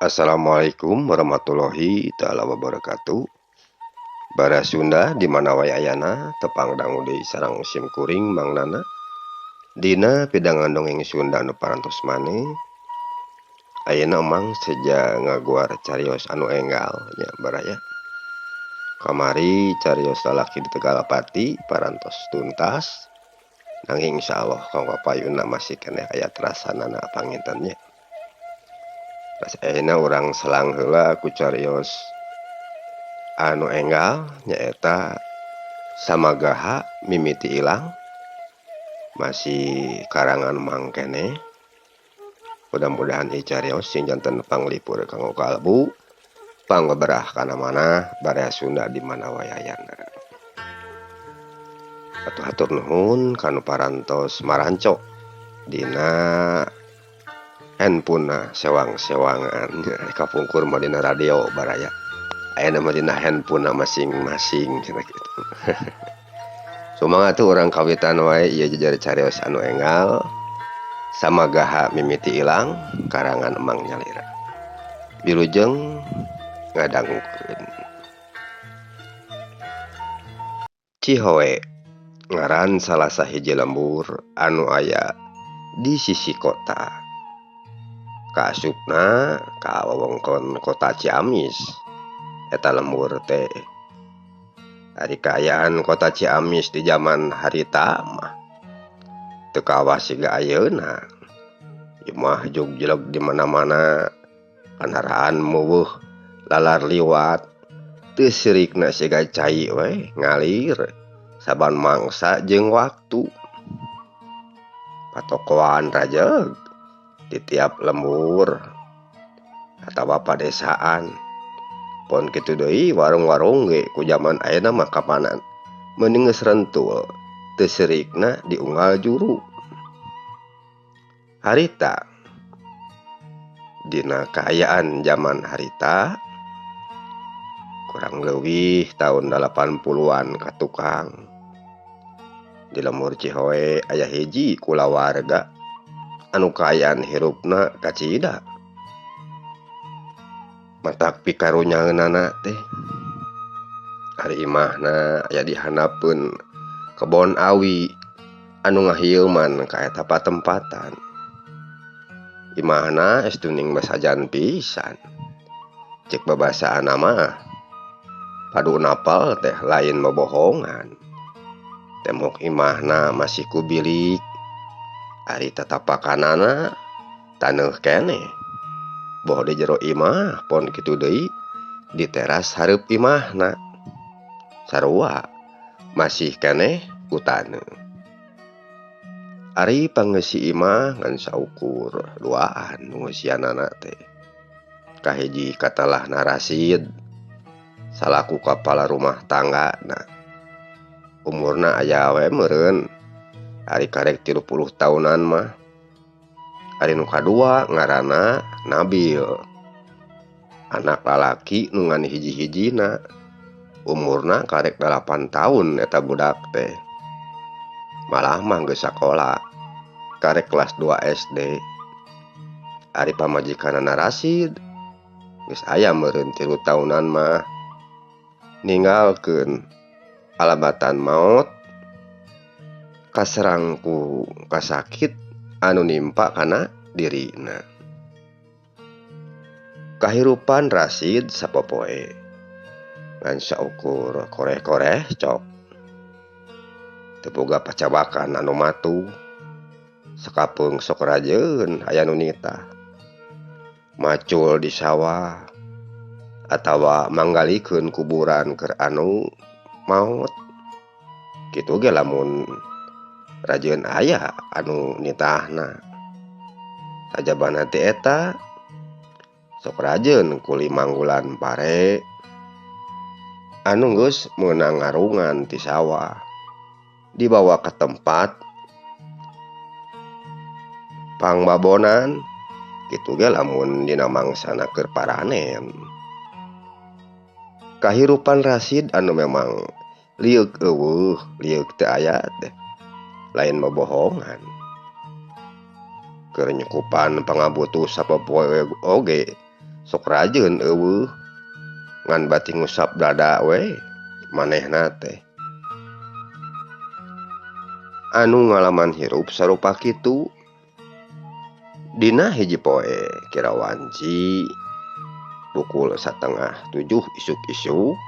Assalamualaikum warahmatullahi taala wabarakatuh. Bara Sunda di mana wae ayana tepang dangu deui sareng sim kuring Mang Nana. Dina pidangan dongeng Sunda anu parantos maneh. Ayeuna Mang seja ngaguar carios anu enggal nya baraya. Kamari carios lalaki di Tegalpati parantos tuntas. Nanging insyaallah kanggo payuna masih keneh aya terasanana panginten nya. Pas ayeuna urang selang heula ku carios anu enggal nyaeta Samagaha mimiti ilang masih karangan Mang keneh. Mudah-mudahan ieu carios sing janten panglipur kanggo kalbu pangbeberah kana manah baraya Sunda di mana wae ayana. Atuh hatur nuhun kanu parantos maranco dina handphone sewang-sewangan kapungkur mah dina radio baraya. Ayeuna mah dina handphone masing-masing cenah kitu. Sumangat tuh urang kawitan wae ieu jejer carios anu enggal Samagaha mimiti ilang karangan Emang Nyalira. Wilujeng ngadangukeun. Cihoe ngaran salah sahiji lembur anu aya di sisi kota. Kaasupna ka wewengkon kota Ciamis eta lembur teh. Ari kaayaan kota Ciamis di zaman harita mah teu kawas siga ayeuna. Imah jugjelek di mana-mana, kandaraan meuweuh lalar liwat, teu sirikna siga cai we ngalir saban mangsa jeung waktu. Patokoan rajeg di tiap lembur atawa padesaan. Pon kitu deui warung-warung ge ku jaman ayeuna mah kapanan meuni geus rentul teu sirikna diunggal juru. Harita dina kaayaan jaman harita kurang leuwih tahun 80-an ka tukang. Di lembur Cihoe aya hiji kulawarga anu kaayaan hirupna kacida. Matak pikarunyaeunana teh. Ari imahna aya di handapeun kebon awi anu ngahieuman ka eta patempatan. Imahna estuning basajan pisan. Cek babasaana mah padu napal teh lain bobohongan. Tembok imahna masih ku bilik. Ari tatapakanana taneuh keneh. Boh di jero imah pon kitu deui di teras hareup imahna. Sarua masih keneh ku taneuh. Ari pangeusi imah ngan saukur duaan nu ngeusianana teh. Kahiji katalahna Rasid salaku kapala rumah tangga na. Umurna aya we meureun ari karek 30 tahunan mah. Ari nu kadua ngaranna Nabil. Anak lalaki nu ngan hiji-hijina. Umurna karek 8 tahun eta budak teh. Malah mah geus sakola karek kelas 2 SD. Ari pamajikanana Rasid geus aya meureun 3 tahunan mah. Ninggalkeun alabatan maot kaserang ku kasakit anu nimpa kana dirina. Kahirupan Rasid sapopoe ngan saukur koreh-koreh cok. Teu boga pacabakan anu matuh. Sakapeung sok rajeun aya nu nitah. Macul di sawah atawa manggalikeun kuburan keur anu maot. Kitu ge lamun rajeun aya anu nitahna. Sajabana ti eta sok rajeun kuli manggulan pare anu geus meunang ngarungan ti sawah dibawa ka tempat pangbabonan. Kitu ge lamun dina mangsana keur paranen. Kahirupan Rasid anu memang lieuk eueuh, lieuk teu aya teh lain bobohongan. Keur nyukupan pangabutuh sapopoe oge Sok rajeun eueuh ngan bati ngusap dada we manehna teh. Anu ngalaman hirup sarupa kitu. Dina hiji poe kira wanci pukul 6:30 isuk-isuk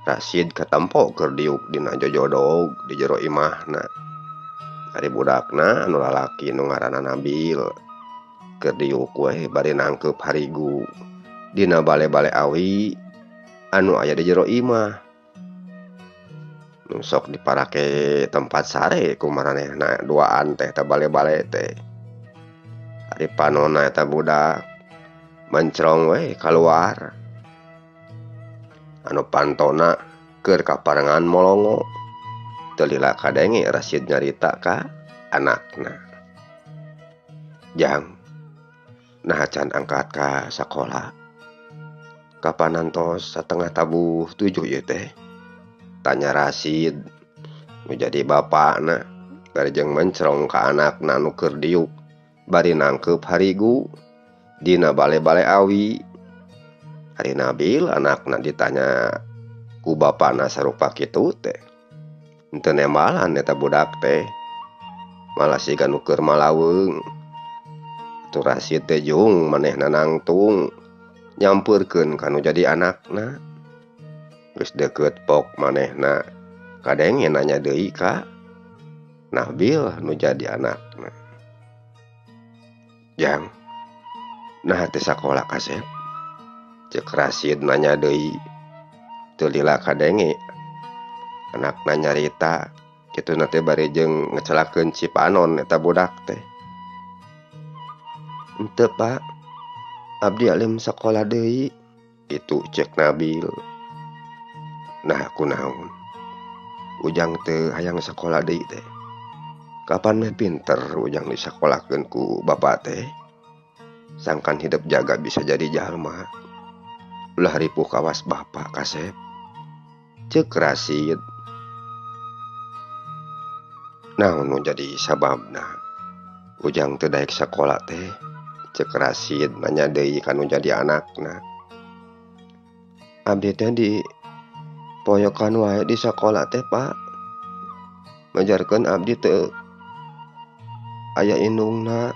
Rasid katempo keur diuk dina jojodog di jero imahna. Ari budakna anu lalaki nu ngaranna Nabil keur diuk we bari nangkeup harigu dina bale-bale awi anu aya di jero imah. Nu sok diparake tempat sare ku maranehna duaan teh ta bale-bale teh. Ari panonna eta budak mencrong we kaluar. Anu pantona keur kaparengan molongo. Teu lila kadenge Rasid nyarita ka anakna. Jang, naha can angkat ka sakola? Kapan antos 6:30 ieu teh? Tanya Rasid nu jadi bapakna bari jeung mencrong ka anakna nu keur diuk bari nangkeup harigu dina bale-bale awi. Ari Nabil anakna ditanya ku bapakna sarupa kitu teh. Henteu nembalan eta budak teh. Malah siga nu keur malaweung. Atuh Rasid teh jung manehna nangtung nyampeurkeun ka nu jadi anakna. Geus deukeut pok manehna kadenge nanya deui ka Nabil nu jadi anakna. Jang, naha teh sakola kasep? Cek Rasid nanya deui. Teu lila kadenge anakna nyarita kituna teh bari jeung ngecelakeun cipanon eta budak teh. Henteu Pak, abdi alim sakola deui. Itu cek Nabil. Nah kunaon? Ujang teu hayang sakola deui teh. Kapan meh pinter ujang disakolakeun ku bapa teh? Sangkan hidup jaga bisa jadi jalma. Ulah ripuh kawas bapa kasep. Cek Rasid. Naon nu jadi sababna ujang teu daek sakola teh? Cek Rasid nanya deui ka nu jadi anakna. Abdi teh di poyokan wae di sakola teh Pak. Ngajarkeun abdi teu aya indungna.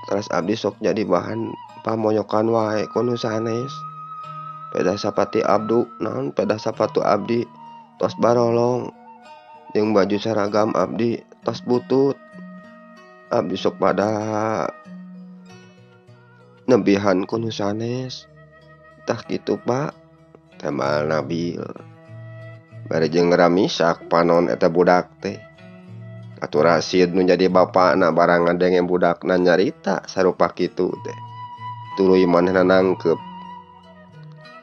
Teras abdi sok jadi bahan pamoyokan wae ku nu sanes. Pedah sapati abdu naon pedah sapatu abdi tos barolong jeung baju seragam abdi tos butut. Abdi sok pada nebihan ku nu sanes. Tah kitu Pak, tembal Nabil. Bari jeung ramisak panon eta budak teh. Atuh Rasid nu jadi bapakna barang ngadenge budakna nyarita sarupa kitu teh. Tuluy manehna nangkeup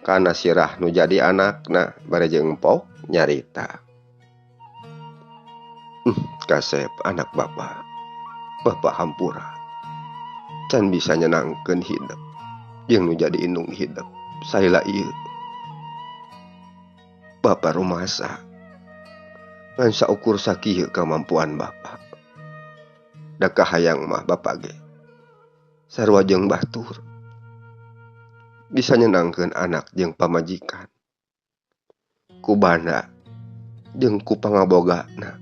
kana sirah nu jadi anakna bari jeung empok nyarita. Kasep anak bapak. Bapak hampura. Can bisa nyenangkeun hidup jeung nu jadi indung hidup salila ieu. Bapak rumasa ngan saukur sakieu kamampuan bapak. Da kahayang mah bapak ge sarua jeung batur. Bisa nyenangkeun anak jeung pamajikan. Ku banda jeung ku pangabogana.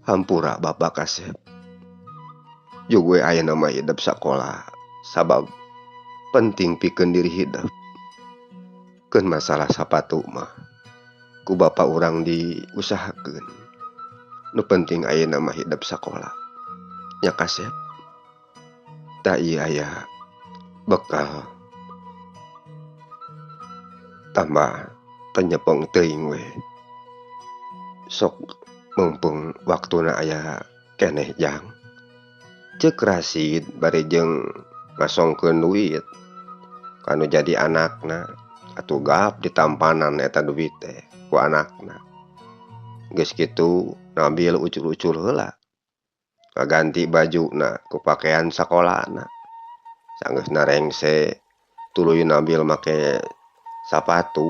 Hampura bapak kasep. Jeung we ayeuna mah hidup sakola sabab penting pikeun diri hidup. Keun masalah sapatu mah ku bapak urang diusahakeun. Nu penting ayeuna mah hidup sakola. Nya kasep. Tah ieu aya bekal tambah teu nyepeng teuing we. Sok mumpung waktuna aya keneh jang. Cek Rasid bari jeung ngasongkeun duit ka nu jadi anakna. Atuh gap ditampanan eta duit teh ku anakna. Geus kitu Nabil ucul-ucul heula. Ngaganti bajuna ku pakaian sakolana. Sanggeusna rengse tuluy Nabil make sapatu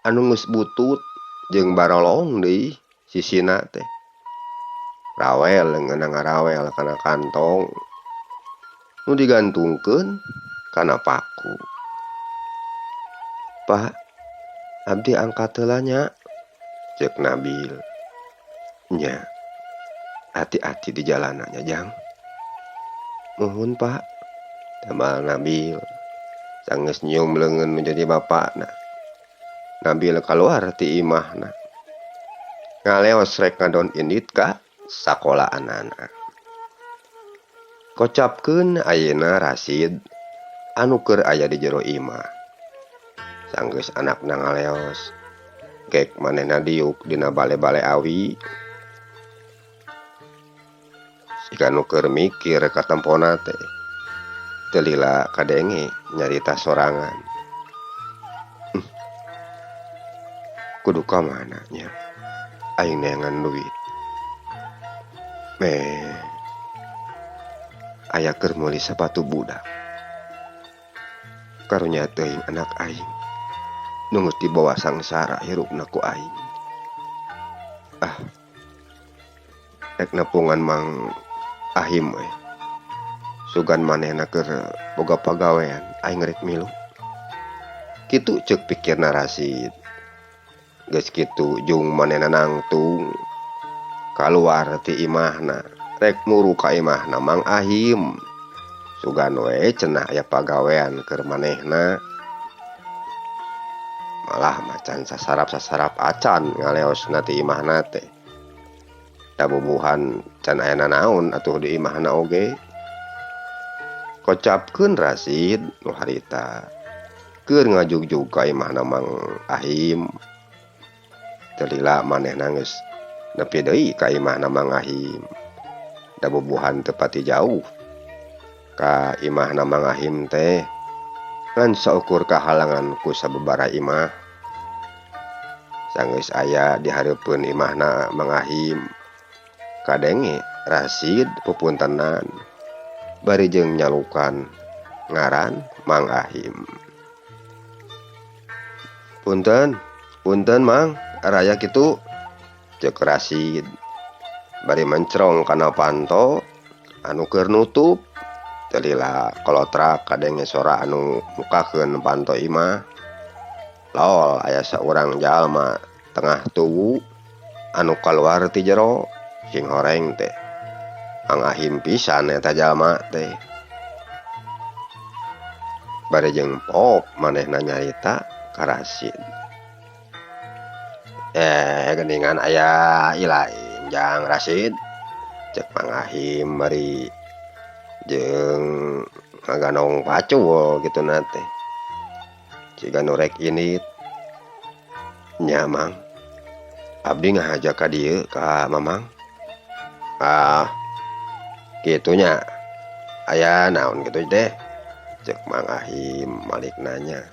anu geus butut jeung barolong deui sisina teh. Rawel ngeunang ngarawel kana kantong nu digantungkeun kana paku. Pak, abdi angkat heula nya, ceuk Nabil. Nya, hati-hati di jalanannya jang. Muhun Pak, tambal Nabil. Sanggeus nyium leungeun menjadi bapakna. Nabil kaluar ti imahna. Ngaleos rek ngadon indit ka sakolaanana. Kocapkeun ayeuna Rasid anu keur aya di jero imah. Sanggeus anakna ngaleos, gek manehna diuk dina bale-bale awi. Siga nu keur mikir katempona teh. Teu lila kadenge nyarita sorangan. Kudu ka mana nya? Aing neangan duit. Meh aya keur meuli sapatu budak. Karunya teuing anak aing nu geus dibawa sangsara hirupna ku aing. Ah, rek nepungan Mang Ahim we. Sugan manehna keur boga pagawean aing rek milu. Kitu ceuk pikirna Rasid. Geus kitu jung manehna nangtung kaluar ti imahna rek muru ka imahna Mang Ahim. Sugan we cenah aya pagawean keur manehna. Malah macan sasarap-sasarap acan ngaleosna ti imahna teh. Da bubuhan can aya nanaon atuh di imahna oge. Kocapkeun Rasid nu harita keur ngajugjug ka imahna Mang Ahim. Teu lila manehna geus nepi deui ka imahna Mang Ahim. Da bubuhan teu pati jauh ka imahna Mang Ahim teh ngan saukur kahalangan ku sababaraha imah. Sanggeus aya di hareupeun imahna Mang Ahim, kadenge Rasid pupuntenan bari jeung nyalukan ngaran Mang Ahim. Punten, punten Mang, raya kitu, ceuk Rasid bari mencrong kana panto anu keur nutup. Teu lila kolotrak kadenge sora anu mukakeun panto imah. Lol aya saurang jalma tengah tuwu anu kaluar ti jero sing horeng teh. Mang Ahim pisan eta jalma teh. Bari jeung pop manehna nyarita ka Rasid. Geningan aya ilaing jang Rasid, ceuk Mang Ahim bari jeung ngaganong pacul kituna teh. Siga nu rek indit. Nya Mang, abdi ngahaja ka dieu ka Mamang. Ah, kitunya aya naon kitu teh, ceuk Mang Ahim malik nanya.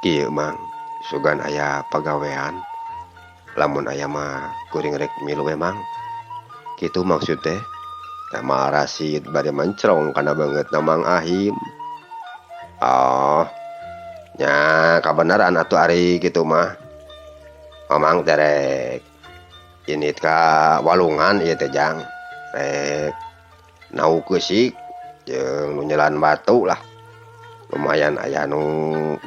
Kieu Mang, sugan aya pagawean. Lamun aya mah kuring rek milu we Mang. Kitu maksud teh. Tama Rasid bari mencrong kana beungeutna Mang Ahim. Oh, nya kabeneran atuh ari kitu mah. Mamang teh rek indit ka walungan ieu teh jang. Rek nau keusik jeung nu nyelan batu lah. Lumayan aya nu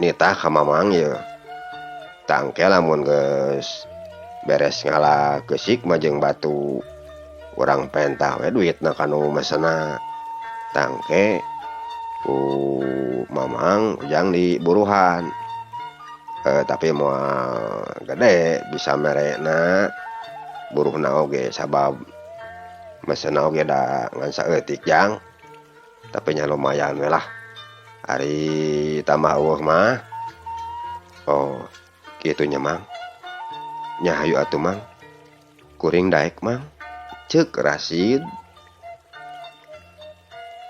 nitah ka Mamang ieu. Tangke lamun geus beres ngala keusik mah jeung batu urang pentah we duitna kanu mesena. Tangke ku Mamang ujang di buruhan. Tapi moal gede bisa merekna buruhna oge sabab mesena oge da ngan saeutik jang. Tapi nya lumayan we lah. Ari tambah eueuh mah. Oh, kitu nya Mang. Nya hayu atuh Mang. Kuring daek Mang. Ceuk Rasid.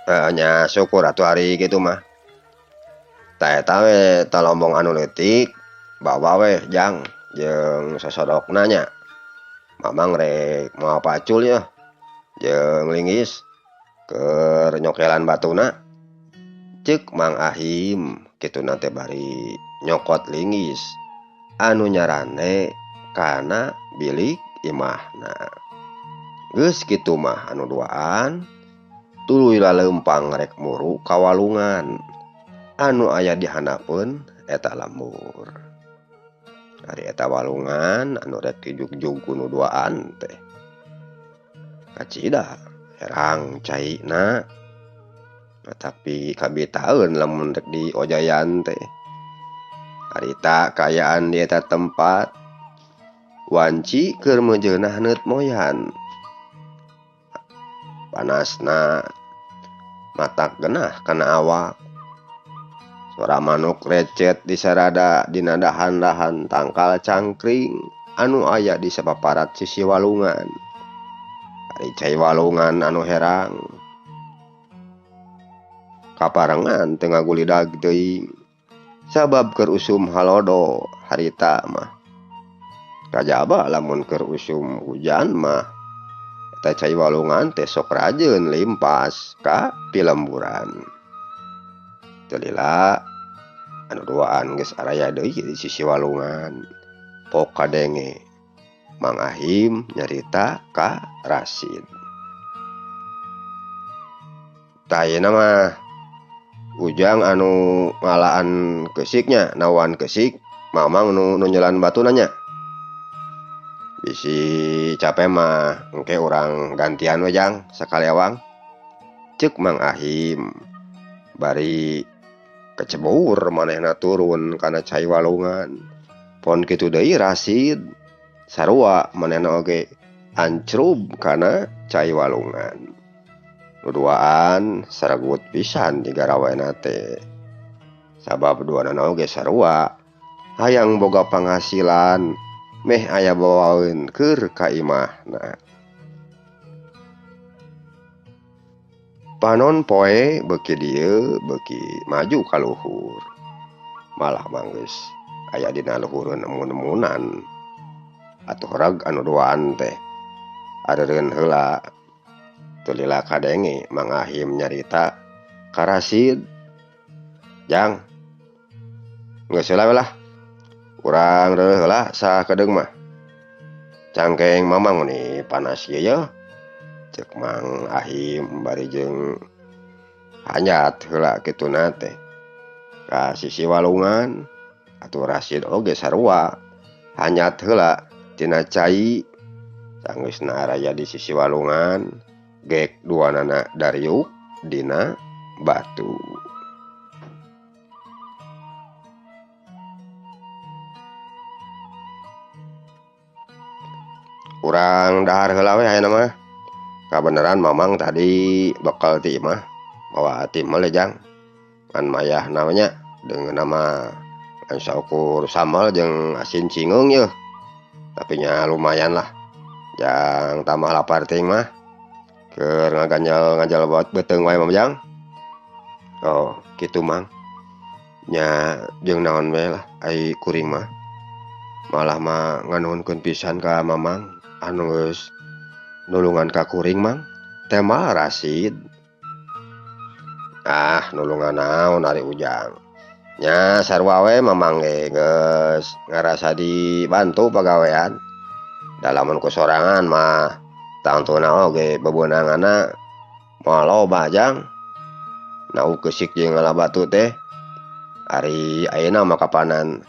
Nya syukur atuh ari kitu mah. Ta eta we talombong anu leutik bawa we jang jeung sosodokna nya. Mamang rek moal pacul yeuh jeung linggis keur nyokelan batuna. Ceuk Mang Ahim kituna teh bari nyokot linggis anu nyarande kana bilik imahna. Geus kitu mah anu duaan tuluy laleumpang rek muru ka walungan. anu aya di handapeun eta lembur. Ari eta walungan anu rek dijugjug ku nu duaan teh. Kacida herang caina. Tapi kabitaeun lamun rek diojayan teh. Harita kaayaan di eta tempat wanci keur meujeunah neut moyan. Panasna matak genah kana awak. Sora manuk recet disarada dina dahan-dahan tangkal cangkring anu aya di sapaparat sisi walungan. Ari cai walungan anu herang kaparengan teu ngagulidag teuing sabab keur usum halodo harita mah. Kajaba lamun keur usum hujan mah eta cai walungan teh sok rajeun limpas ka pilemburan. Teu lila anu duaan geus araya deui di sisi walungan. Pok kadenge Mang Ahim nyarita ka Rasid. Tah ayeuna mah Ujang anu ngalaan keusiknya, nawaan keusik, Mamang nu nyelan batuna nya. Bisi cape mah engke urang gantian we Jang sakalewang. Ceuk Mang Ahim bari kecebur manehna turun kana cai walungan. Pon kitu deui Rasid sarua manehna oge ancrub kana cai walungan. Duduaan saragut pisan digarawena teh. Sabab duanana oge sarua hayang boga panghasilan meh aya bawaeun keur ka imahna. Panon poe beuki dieu beuki maju ka luhur. Malah manggeus aya dina luhureun emun-emunan. Atuh reg anu duaan teh areureun heula. Teu lila kadenge Mang Ahim nyarita ka Rasid. Jang, geus heula we lah. Urang reueuh heula sakedeung mah. Cangkeng Mamang meni panas ieu yeuh. Ceuk Mang Ahim bari jeung hanjat heula kituna teh ka sisi walungan. Atuh Rasid oge sarua hanjat heula tina cai. Sanggeusna araya di sisi walungan, gek duanana dariuk dina batu. Urang dahar heula we ayeuna mah. Kabeneran Mamang tadi bekal ti imah mawa timbel Jang. Ngan mayah namanya deungeun mah ngan saukur sambal jeung asin cingeung yeuh. Tapi nya lumayan lah. Jang tambah lapar teuing mah. Keur ngaganjal ngajal buat beuteung wae mah Jang. Oh, kitu Mang. Nya jeung naon we lah ai kuring mah. Malah mah nganuhunkeun pisan ka Mamang anu geus nulungan ka kuring Mang. Tema Rasid. Ah, nulungan naon ari Ujang. Nya sarua we Mamang ge geus ngarasa dibantu pagawean. Da lamun ku sorangan mah tangtuna oge bebeunanganna moal loba Jang. Nau keusik jeung ngala batu teh. Ari ayeuna mah kapanan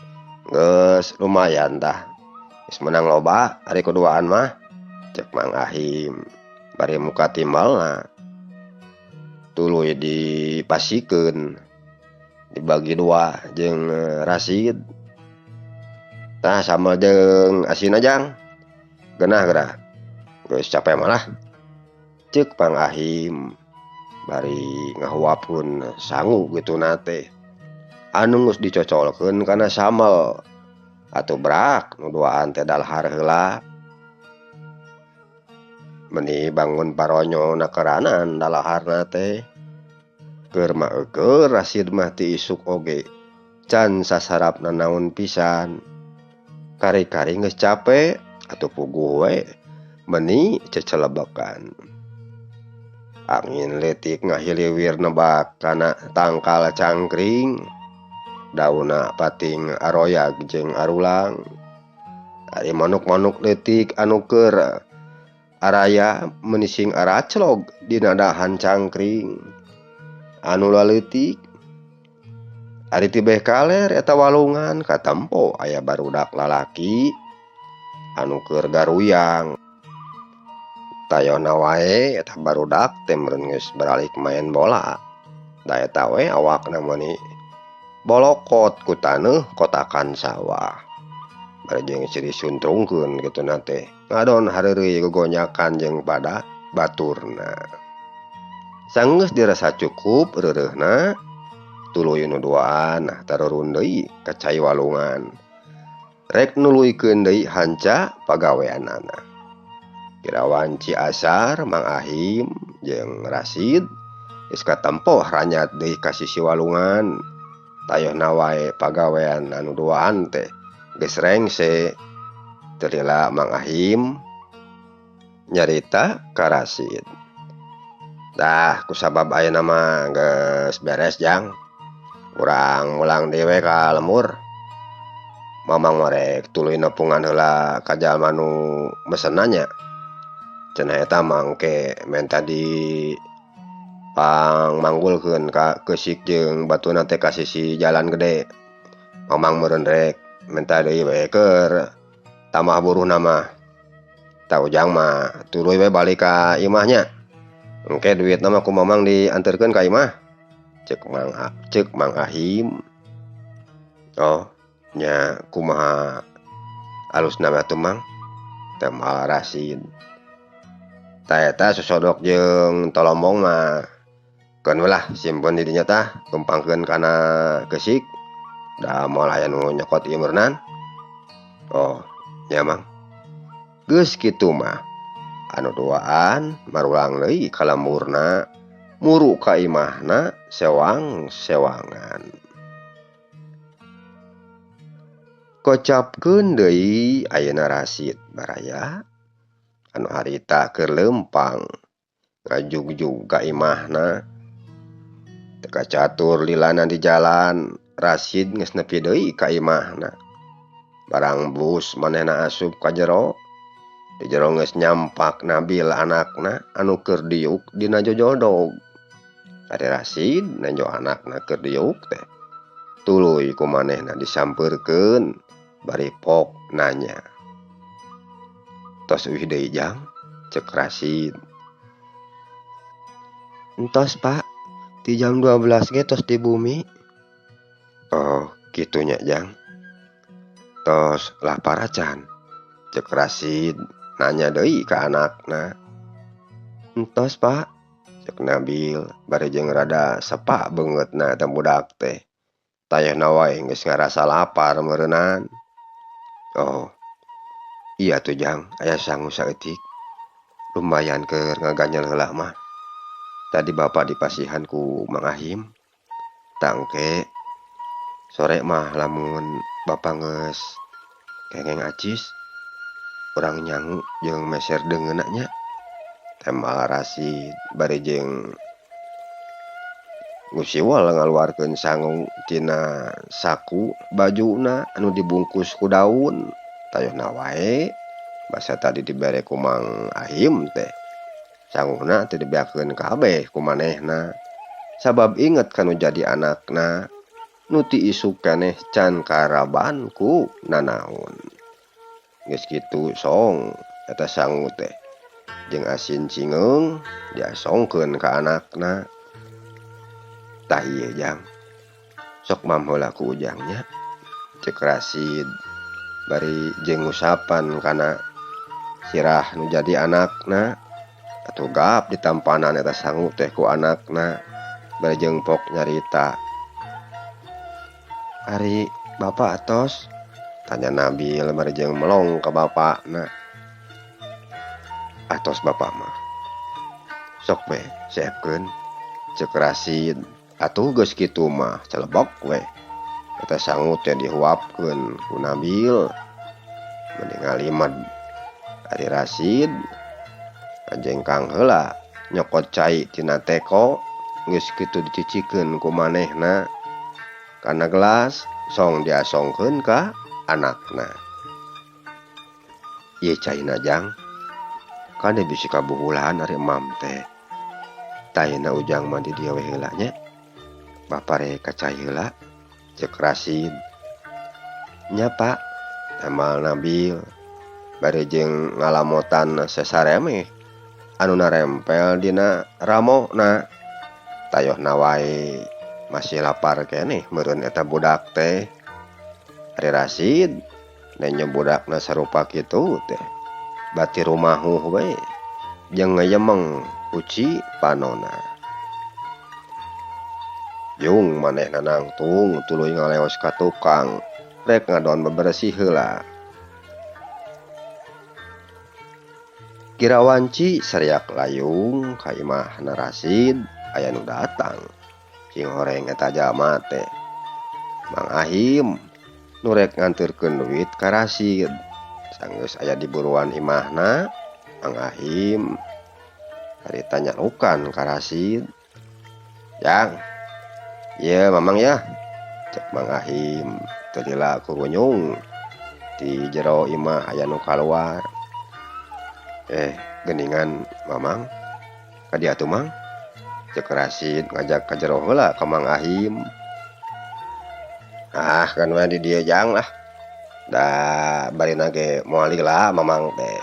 geus lumayan tah. Geus menang loba ari kuduaan mah. Ceuk Mang Ahim bari muka timbalna tuluy dipasikeun dibagi dua jeung Rasid. Tah sambal jeung asinna Jang. Geunah geura. Geus cape malah. Ceuk Mang Ahim bari ngahuapkeun sangu kituna teh. Anu geus dicocolkeun kana sambal. Atuh brak nu duaan teh dalahar heula. Meni bangun paronyo nakeranan dalaharna teh. Keur mah eueuh Rasid mah ti isuk oge can sasarapna naon pisan. Kari-kari geus cape atuh puguh we meni cecelebekan. Angin leutik ngahiliwir nebak kana tangkal cangkring. Daunna pating aroyag jeung arulang. Ari manuk-manuk leutik anu keur araya menising araclog dina dahan cangkring. Anu laleutik Ari tibeh kaler eta walungan katempo aya barudak lalaki anu keur garuyang. Tayona wae eta barudak teh meureun geus baralik maen bola. Da eta we awakna meuni bolokot ku taneuh kotakan sawah. Bari jeung silih suntrungkeun kituna teh ngadon hareureuy gogonyakan jeung pada baturna. Sanggeus dirasa cukup reureuhna tuluy nu duaan nah tarurun deui ka cai walungan. Rek nuluykeun deui hanca pagaweanana. Kirawanci asar Mang Ahim jeung Rasid geus katempo ranyat deui ka sisi walungan. Tayohna wae pagawean anu duaan teh geus rengse. Teu lila Mang Ahim nyarita ka Rasid. Dah kusabab ayeuna mah geus beres jang. Urang mulang deui we ka lembur. Mamang mah rek tuluy nepungan heula ka jalma nu mesenna nya. Cenah eta mangke menta di pangmanggulkeun ka keusik jeung batuna teh ka sisi jalan gede. Mamang meureun rek menta deui we keur tambah buruhna mah. Tah ujang mah tuluy we balik ka imah nya. Engke duitna mah ku mamang dianterkeun ka imah. Cek Mang Ahim. Oh nya kumaha alusna mah tuh Mang? Tembal Rasid. Tah eta sosodok jeung tolombong mah keun we lah simpen di dinya tah tumpangkeun kana keusik. Da moal aya nu nyokot ieu meureunan. Oh nya Mang. Geus kitu mah anu duaan marulang deui ka lemburna muru ka imahna sewang-sewangan. Kocapkeun deui ayeuna Rasid baraya anu harita keur leumpang ngajugjug ka imahna. Teu kacatur lilana di jalan Rasid geus nepi deui ka imahna. Barang bus manehna asup ka jero. Di jero geus nyampak Nabil anakna anu keur diuk dina jojodog. Ari Rasid nenjo anakna keur diuk teh. Tuluy ku manehna disampeurkeun bari pok nanya. Tos uih deui jang, cek Rasid. Entos Pak, ti jam 12 ge tos di bumi. Oh, kitu nya jang. Tos lapar acan, cek Rasid nanya deui ka anakna. Entos Pak, cek Nabil bari jeung rada sepa beungeutna eta budak teh. Tayehna wae geus ngarasa lapar meureunan. Oh, iya tuh jang, aya sangu saeutik. Lumayan keur ngaganyel heula mah. Tadi bapak dipasihan ku Mang Ahim. Tangke sore mah lamun bapak geus kengeng acis, urang nyangu jeung meser deungeunna nya. Tembal Rasid bari jeung ngusiwal ngaluarkeun sangu tina saku bajuna anu dibungkus ku daun. Tayohna wae basa tadi dibere ku Mang Ahim teh. Sanguna teh dibeakeun kabeh ku manehna. Sabab inget kanu jadi anakna nu ti isuk keneh can karaban ku nanaon. Geus kitu song eta sangu teh jeung asin cingeung diasongkeun ka anakna. Tah ieu jang, sok mam heula ku ujangnya, cek Rasid bari jeung ngusapan kana sirah nu jadi anakna. Atuh gap ditampanan eta sangu teh ku anakna bari jeung pok nyarita. Ari bapak atos? Tanya Nabil bari jeung melong ka bapakna. Atos bapak mah. Sok we seepkeun, cek Rasid. Atuh geus kitu mah celebok we. Eta sangu teh dihuapkeun ku Nabil. Mending ngalimed. Ari Rasid ngajengkang heula nyokot cai tina teko geus kitu dicicikeun ku manehna kana gelas song diasongkeun ka anakna. Ieu caina jang, kade bisi kabuhulan ari emam teh. Tayna ujang mah di dieu we heula nya. Bapa rek ka cai heula. Cek Rasid. Nya Pak, tambal Nabil bari jeung ngalamotan sesaremeh anu narempel dina ramona. Tayohna wae masih lapar keneh meureun eta budak teh. Ari Rasid nenjo budakna sarupa kitu teh bati rumahuh we jeung ngeyemeng kuci panona. Jung manehna nangtung tuluy ngaleos ka tukang rek ngadon bebersih heula. Kira wanci seriak layung ka imahna Rasid aya nu datang. Cing horeng eta jalma teh. Mang Ahim nu rek nganterkeun duit ka Rasid. Sanggeus aya di buruan imahna, Mang Ahim harita nyarukan ka Rasid. Jang, ieu Mamang ya, cek Mang Ahim teu lila kurunyung di jero imah aya nu kaluar. Geningan Mamang ka dieu atuh Mang, cek Rasid ngajak ka jero heula ka Mang Ahim. Ah kan we di dieu jang lah. Da barina ge moal lila Mamang teh.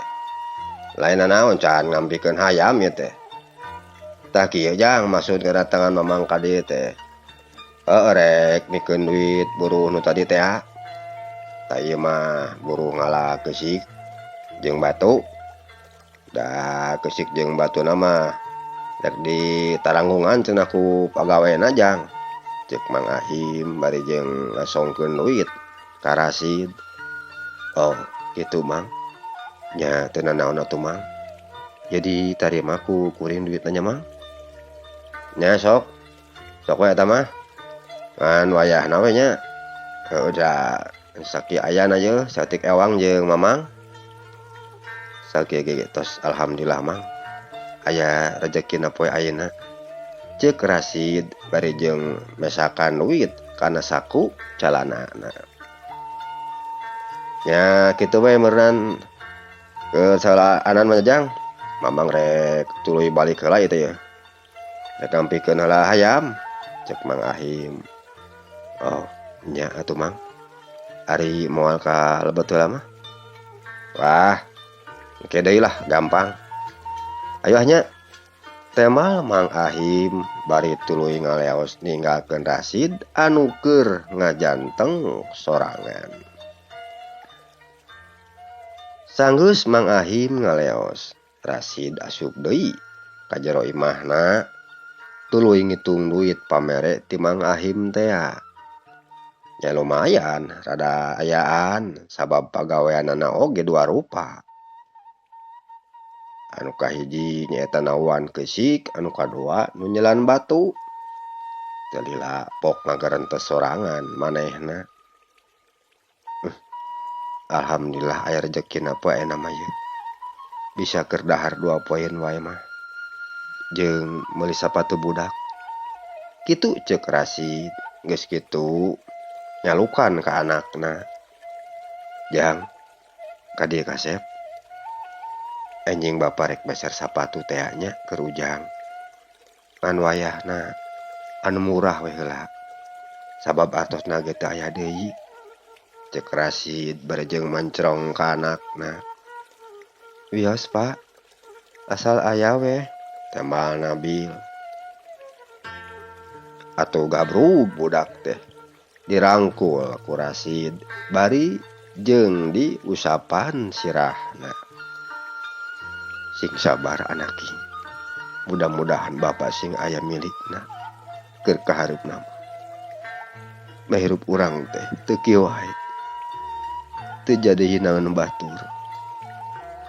Lain nanaon can ngampikeun hayam ieu teh. Tah kieu jang maksud kedatangan Mamang ka dieu teh. Heueuh rek mikeun duit buruh nu tadi teh ah. Tah ieu mah buruh ngala keusik jeung batu. Da keusik jeung batuna mah rek ditaranggungan cenah ku pagawena jang. Cek Mang Ahim bari jeung ngasongkeun duit ka Rasid. Oh, kitu Mang. Nya teu nanaon atuh Mang. Jadi tarima ku kuring duitna nya Mang. Nya sok. Sok we eta mah. Ngan wayahna we nya. Heueuh da saki ayana ye saeutik ewang jeung Mamang. Sakieu ge tos alhamdulillah Mang. Aya rejekina poe ayeuna. Ceuk Rasid bari jeung mesakan duit kana saku calanana. Nya kitu we meureun kesalaanan mah jang. Mamang rek tuluy balik heula ieu teh ye. Rek ngampikeun heula hayam cek Mang Ahim. Oh, nya atuh Mang. Ari moal ka lebet heula mah. Wah, engke deui lah gampang. Ayo nya. Temal Mang Ahim bari tuluy ngaleos ninggalkeun Rasid anu keur ngajanteng sorangan. Sanggeus Mang Ahim ngaleos, Rasid asup deui ka jero imahna tuluy ngitung duit pamere ti Mang Ahim tea. Nya lumayan rada ayaan sabab pagaweanana oge dua rupa. Anu kahiji nyaeta nawan keusik, anu kadua nu nyelan batu. Teu lila pok ngagarentes sorangan manehna. Alhamdulillah aya rejekina poe ayeuna mah ye. Bisa keur dahar 2 poeun wae mah. Jeung meuli sapatu budak. Kitu ceuk Rasid, geus kitu nyalukan ka anakna. Jang, ka dieu kasep. Enjing bapa rek meser sapatu teh nya keur Ujang. Ngan wayahna anu murah we heula. Sabab artosna ge teu aya deui. Ceuk Rasid bari jeung mencrong ka anakna. Wios Pak, asal aya we, tembal Nabil. Atuh gabrug budak teh dirangkul ku Rasid bari jeung diusapan sirahna. Sing sabar anaking. Mudah-mudahan bapa sing aya milikna keur kahareupna mah. Mahirup urang teh teu kieu wae. Teu jadi hinangan batur.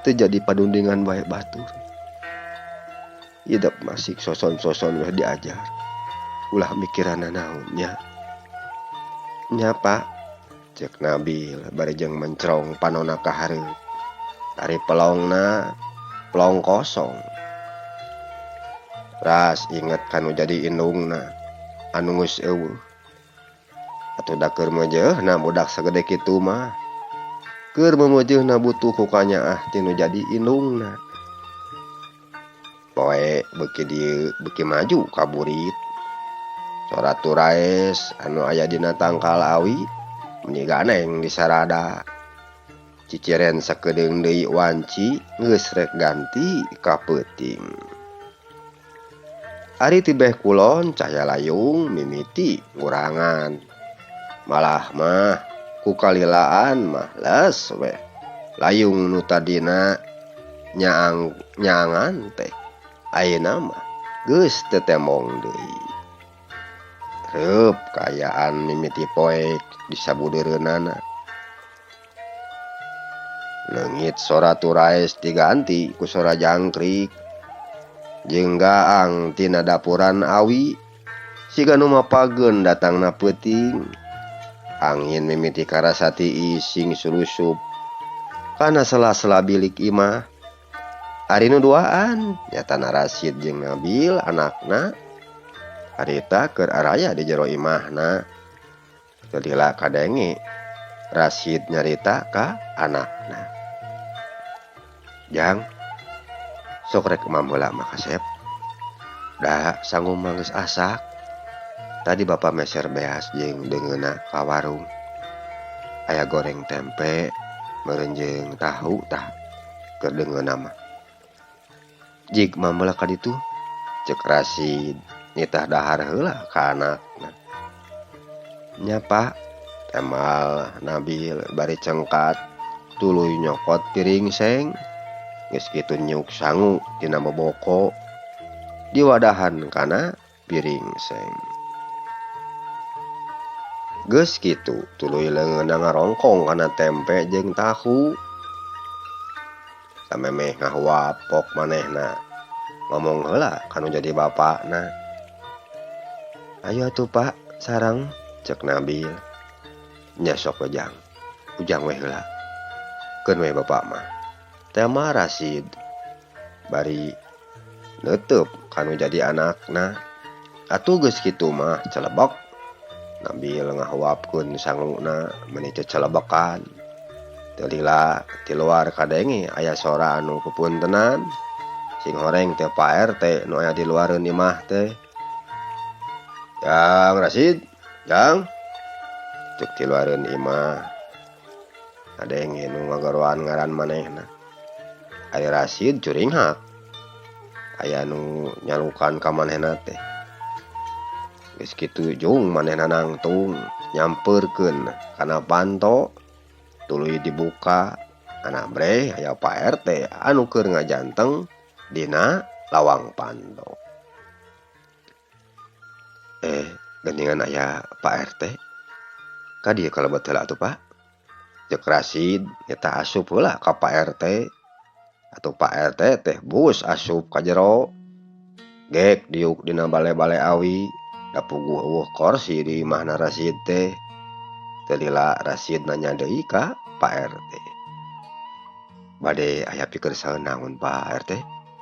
Teu jadi padundingan wae batur. Hidup masih soson-soson weh diajar. Ulah mikiranna naon nya. Nya Pak, cek Nabil bari jeung mencrong panona ka hareup. Ari pelongna pelong kosong. Ras inget kanu jadi indungna anu geus eueuh. Atuh da keur meujeuhna budak sagede kitu mah. Keur meujeuhna butuh ku kanyaah tinu jadi indungna. Poe beuki dieu beuki maju ka burit. Sora turaes anu aya dina tangkal awi meni ganeng disarada. Ciciren sakedeung deui wanci geus rek ganti ka peuting. Ari tibeh kulon cahya layung mimiti ngurangan. Malah mah ku kalilaan mah les weh. Layung nu tadina nyaangan teh ayeuna mah geus teu temong deui. Reup kaayaan mimiti poek di sabudeureunana. Leungit sora turaes diganti ku sora jangkrik. Jeung gaang tina dapuran awi siga nu mapageun datangna peuting. Angin mimiti karasa tiis sing sulusup kana sela-sela bilik imah. Ari nu duaan nyatana Rasid jeung Nabil anakna harita keur araya di jero imahna. Teu lila kadenge Rasid nyarita ka anakna. Jang, sok rek mam heula mah kasep. Da sangu mah geus asak. Tadi bapa meser beas jeung deungeunna ka warung. Aya goreng tempe, meureun jeung tahu tah keur deungeunna mah. Jig mam heula ka ditu, ceuk Rasid nitah dahar heula ka anakna. Nya Pak, temal Nabil bari cengkat tuluy nyokot piring seng. Geus kitu nyuk sangu tina boboko diwadahan kana piring seng. Geus kitu tuluy leungeunna ngarongkong kana tempe jeung tahu. Samemeh ngahuap pok manehna ngomong heula kanu jadi bapakna. Ayo atuh Pak, sareng ceuk Nabil. Nya sok we Jang, ujang we heula. Keun we bapak mah. Tema Rasid bari neuteub kanu jadi anakna. Atuh geus kitu mah celebok. Nabil ngahuapkeun sanguna meuni cecelebekan. Teu lila ti luar kadenge aya sora anu kepuntenan. Sing horeng teh Pak RT nu aya di luareun imah teh. Jang Rasid, Jang. Ceuk ti luareun imah. Kadenge nu ngagoroan ngaran manehna. Ari Rasid curinghak. Aya nu nyalukan ka manehna teh. Geus kitu jung manehna nangtung nyampeurkeun kana panto tuluy dibuka anak breh aya Pak RT anu keur ngajanteng dina lawang panto. Geuningan aya Pak RT. Ka dieu kalebet heula atuh Pak. Ceuk Rasid nyata asup heula ka Pak RT. Atuh Pak RT teh bus asup ka jero. Gek diuk dina bale-bale awi. Da puguh eueuh korsi di imahna Rasid teh. Teu lila Rasid nanya deui ka Pak RT. Bade aya pikeursaeun naon Pak RT?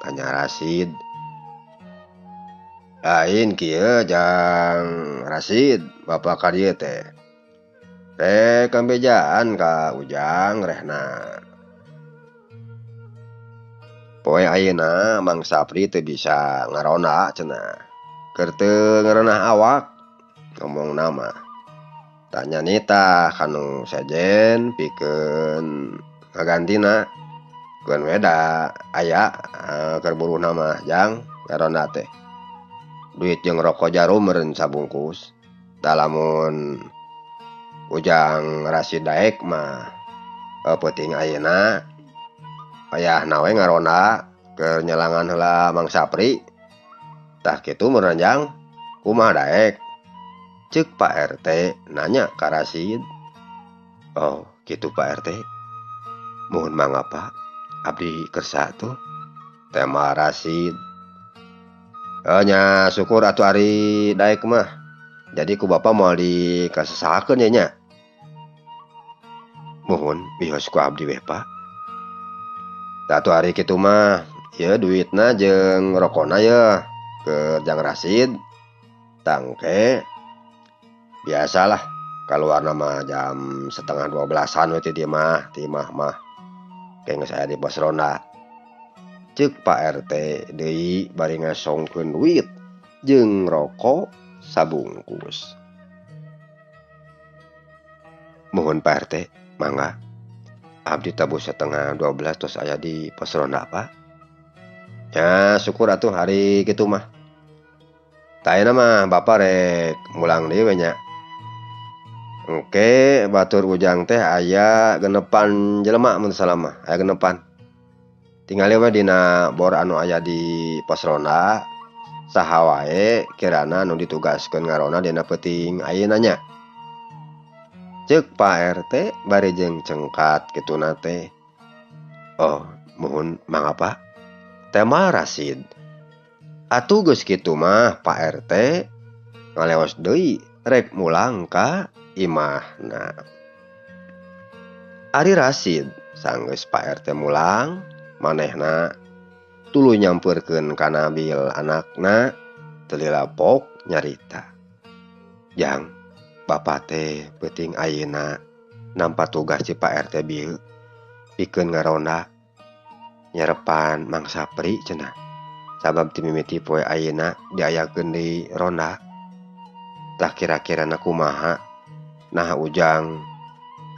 Tanya Rasid. Lain kieu Jang Rasid, bapak ka dieu teh. Rek kambejaan ka Ujang rehna. Poe ayeuna Mang Sapri teu bisa ngaronda cenah. Keur teu ngareunah awak ngomongna mah. Tanya nitah kanu sejen pikeun ngagantina. Keun we da aya keur buruhna mah Jang ngaronda teh. Duit jeung rokok jarum meureun sabungkus. Da lamun Ujang Rasid daek mah peuting ayeuna ayahna we ngaronda keur nyelangan heula Mang Sapri. Tah kitu meureun Jang, kumaha daek? Ceuk Pak RT nanya ka Rasid. Oh, kitu Pak RT. Muhun mangga Pak, abdi kersa tuh. Tema Rasid. Nya syukur atuh ari daek mah. Jadi ku bapa moal dikasesahakeun ye nya. Muhun wios ku abdi weh Pak. Tah atuh ari kitu mah, ieu duitna jeung rokona ye keur Jang Rasid. Tangke biasalah kaluarna mah jam 11:30an we ti dieu mah, ti imah mah. Ke geus aya di pos ronda. Ceuk Pak RT deui bari ngasongkeun duit jeung rokok sabungkus. Muhun Pak RT, mangga. Abdi tabuh 11:30 tos aya di pos ronda Pak. Ya syukur atuh hari kitu mah. Tah ayeuna mah bapak rek mulang deui we nya. Engke batur Ujang teh aya genepan jelema mun salah mah, aya genepan. Tingali we dina bor anu aya di pos ronda saha wae kirana nu ditugaskeun ngaronda dina peuting ayeuna nya. Ceuk Pak RT bari jeung cengkat kituna teh. Oh, muhun mangga Pak. Tema Rasid. Atuh geus kitu mah Pak RT ngaleos deui rek mulang ka imahna. Ari Rasid sanggeus Pak RT mulang manehna tuluy nyampeurkeun ka Nabil anakna teu lilapok nyarita. Jang, bapak teh peuting ayeuna nampa tugas ti Pak RT bieu pikeun ngaronda nyarepan Mang Sapri cenah. Sabab ti mimiti poe ayeuna diayakeun deui ronda. Tah kira-kirana kumaha naha Ujang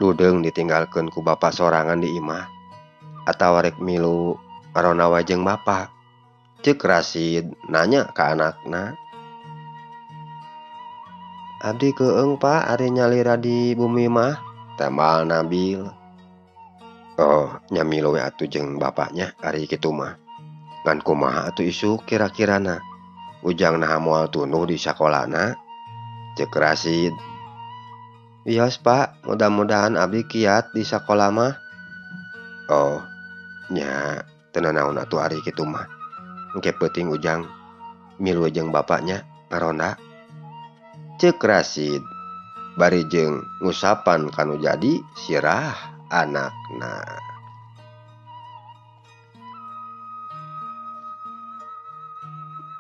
ludeung ditinggalkeun ku bapa sorangan di imah atawa rek milu ngaronda wae jeung bapa. Ceuk Rasid nanya ka anakna. Abdi keung Pak ari nyalira di bumi mah, tembal Nabil. Oh, nya milu we atuh jeung bapaknya ari kitu mah. Ngan kumaha atuh isuk kira-kirana Ujang naha moal tunduh di sakolana? Ceuk Rasid. Wios Pak, mudah-mudahan abdi kiat di sakola mah. Oh, nya teu nanaon atuh ari kitu mah. Engke peuting Ujang milu jeung bapaknya ngaronda. Ceuk Rasid bari jeung ngusapan kanu jadi sirah anakna.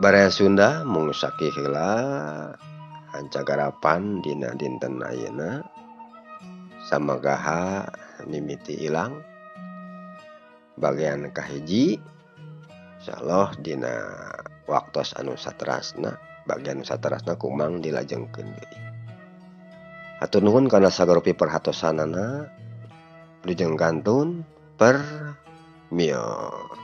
Baraya Sunda mung sakieu heula hancagarapan dina dinten ayeuna. Samagaha mimiti ilang bagian kahiji, insyaallah dina waktos anu saterasna bagian saterasna kumang dilajengkeun deui. Hatur nuhun kana sagarupi perhatosanana. Wilujeng kantun permios.